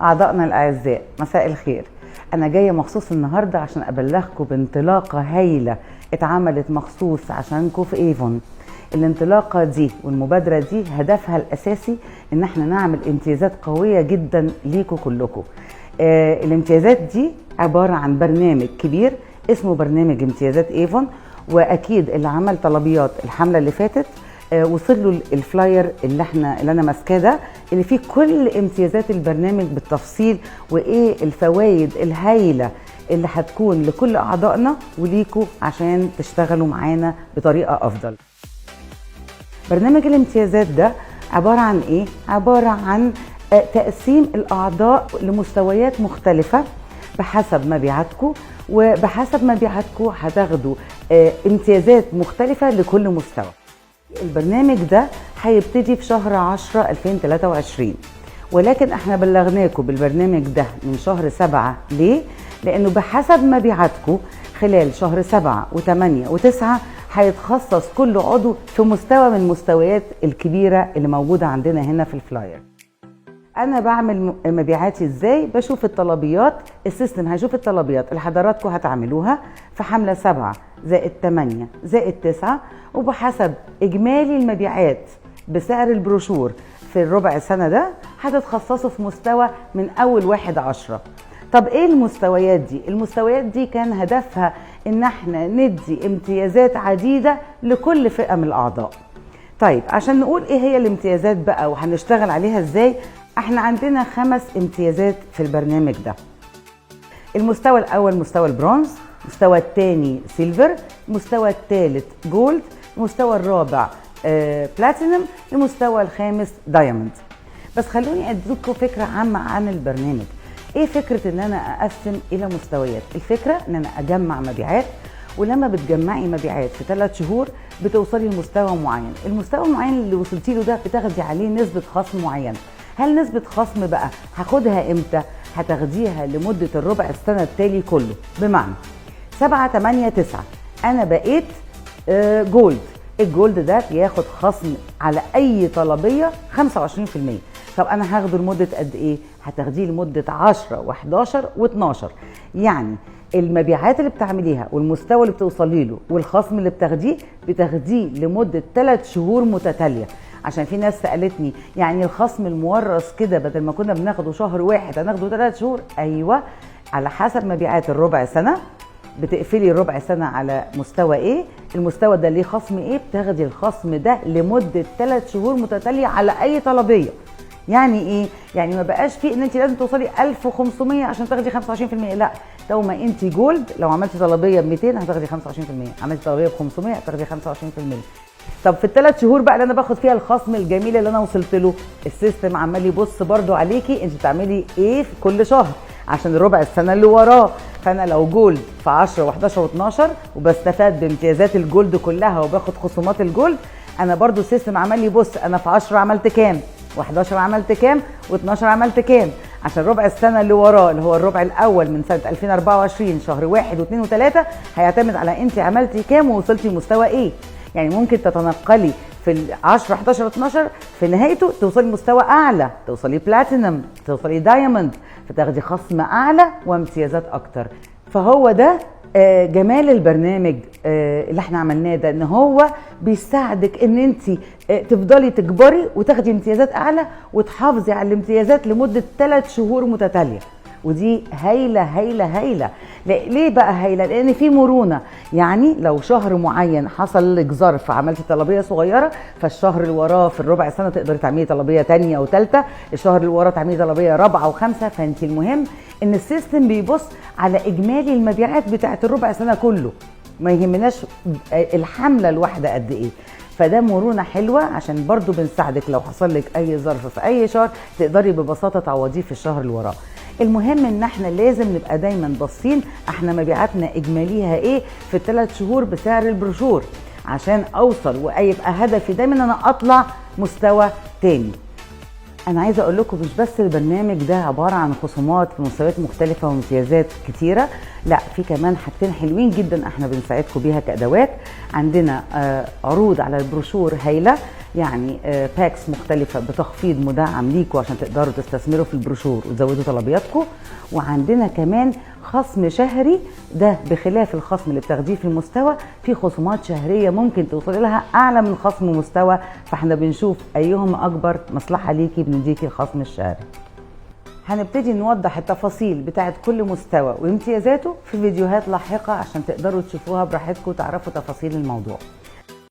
أعضائنا الأعزاء، مساء الخير. أنا جاية مخصوص النهاردة عشان أبلغكم بانطلاقة هايلة اتعملت مخصوص عشانكم في ايفون. الانطلاقة دي والمبادرة دي هدفها الأساسي إن احنا نعمل امتيازات قوية جدا ليكم كلكم. الامتيازات دي عبارة عن برنامج كبير اسمه برنامج امتيازات ايفون، وأكيد اللي عمل طلبيات الحملة اللي فاتت وصل له ال flyer اللي انا ماسكاه ده، اللي فيه كل امتيازات البرنامج بالتفصيل وايه الفوائد الهايله اللي هتكون لكل اعضائنا وليكوا عشان تشتغلوا معانا بطريقة افضل. برنامج الامتيازات ده عبارة عن ايه؟ عبارة عن تقسيم الاعضاء لمستويات مختلفة بحسب مبيعاتكم، وبحسب مبيعاتكم هتاخدوا امتيازات مختلفة لكل مستوى. البرنامج ده هيبتدي في شهر 10 2023، ولكن احنا بلغناكم بالبرنامج ده من شهر 7. ليه؟ لانه بحسب مبيعاتكم خلال شهر 7 و8 و9 هيتخصص كل عضو في مستوى من المستويات الكبيرة اللي موجودة عندنا هنا في ال flyer. انا بعمل مبيعاتي ازاي؟ بشوف الطلبيات، ال system هيشوف الطلبيات اللي حضراتكم هتعملوها في حملة 7 زائد 8 زائد 9، وبحسب اجمالي المبيعات بسعر البروشور في الربع سنة ده هتتخصصوا في مستوى من اول 1-10. طب ايه المستويات دي؟ المستويات دي كان هدفها ان احنا ندي امتيازات عديدة لكل فئة من الاعضاء. طيب عشان نقول ايه هي الامتيازات بقى وهنشتغل عليها ازاي، احنا عندنا 5 امتيازات في البرنامج ده. المستوى الاول مستوى البرونز، المستوى الثاني silver، المستوى الثالث gold، المستوى الرابع بلاتينم، المستوى الخامس diamond. بس خلوني اديكم فكرة عامة عن البرنامج. ايه فكرة ان انا اقسم الى مستويات؟ الفكرة ان انا اجمع مبيعات، ولما بتجمعي مبيعات في 3 شهور بتوصلي لمستوى معين، المستوى المعين اللي وصلتي له ده بتاخدي عليه نسبة خصم معينة. هل نسبة خصم بقى هاخدها امتى؟ هتاخديها لمدة الربع السنة التالي كله، بمعنى 7 8 9 انا بقيت gold. ال gold ده بياخد خصم على اي طلبية 25%. طب انا هاخده لمدة قد ايه؟ هتاخديه لمدة 10 و11 و12. يعني المبيعات اللي بتعمليها والمستوى اللي بتوصلي له والخصم اللي بتاخديه بتاخديه لمدة 3 شهور متتالية. عشان في ناس سألتني يعني الخصم المورث كده بدل ما كنا بناخده شهر واحد هناخده 3 شهور؟ ايوه، على حسب مبيعات الربع سنة. بتقفلي الربع سنة على مستوى ايه، المستوى ده ليه خصم ايه، بتاخدي الخصم ده لمدة 3 شهور متتالية على اي طلبية. يعني ايه؟ يعني ما بقاش فيه ان انت لازم توصلي 1500 عشان تاخدي 25%، لا، لو ما انت gold لو عملتي طلبية ب 200 هتاخدي 25%، عملتي طلبية ب 500 هتاخدي 25%. طب في الثلاث شهور بقى اللي انا باخد فيها الخصم الجميل اللي انا وصلت له، ال system عمال يبص برده عليكي انت بتعملي ايه في كل شهر عشان الربع السنة اللي وراه. فانا لو gold في 10 و11 و12 وبستفاد بامتيازات ال gold كلها وباخد خصومات ال gold، انا برده ال system عمال يبص انا في 10 عملت كام، و11 عملت كام، و12 عملت كام، عشان ربع السنة اللي وراه اللي هو الربع الاول من سنة 2024 شهر 1 و2 و3 هيعتمد على انت عملتي كام ووصلتي لمستوى ايه. يعني ممكن تتنقلي في ال 10 11 12 في نهايته توصلي لمستوى اعلى، توصلي بلاتينم، توصلي diamond، فتاخدي خصم اعلى وامتيازات اكتر. فهو ده جمال البرنامج اللي احنا عملناه ده، ان هو بيساعدك ان انت تفضلي تكبري وتاخدي امتيازات اعلى وتحافظي على الامتيازات لمدة 3 شهور متتالية. ودي هايلة هايلة هايلة. ليه بقى هايلة؟ لان في مرونة. يعني لو شهر معين حصل لك ظرف عملتي طلبية صغيرة، فالشهر اللي وراه في الربع سنة تقدري تعملي طلبية تانية وتالتة، الشهر اللي وراه تعملي طلبية رابعه وخمسة. فانت المهم ان ال system بيبص على اجمالي المبيعات بتاعت الربع سنة كله، ما يهمناش الحملة الواحدة قد ايه. فده مرونة حلوة عشان برضو بنساعدك لو حصل لك اي ظرف في اي شهر تقدري ببساطة تعوضيه في الشهر اللي وراه. المهم ان احنا لازم نبقى دايما باصين احنا مبيعاتنا اجماليها ايه في الثلاث شهور بسعر البروشور، عشان اوصل ويبقى هدفي دايما ان انا اطلع مستوى تاني. انا عايزه اقول لكم مش بس البرنامج ده عبارة عن خصومات في مستويات مختلفة وامتيازات كتيرة، لا، في كمان حاجتين حلوين جدا احنا بنساعدكم بيها كادوات. عندنا عروض على البروشور هايلة. يعني packs مختلفة بتخفيض مدعم ليكوا عشان تقدروا تستثمروا في البروشور وتزودوا طلبياتكم. وعندنا كمان خصم شهري، ده بخلاف الخصم اللي بتاخديه في المستوى، في خصومات شهرية ممكن توصلي لها أعلى من خصم مستوى، فاحنا بنشوف أيهم أكبر مصلحة ليكي بنديكي الخصم الشهري. هنبتدي نوضح التفاصيل بتاعت كل مستوى وامتيازاته في فيديوهات لاحقة عشان تقدروا تشوفوها براحتكم وتعرفوا تفاصيل الموضوع.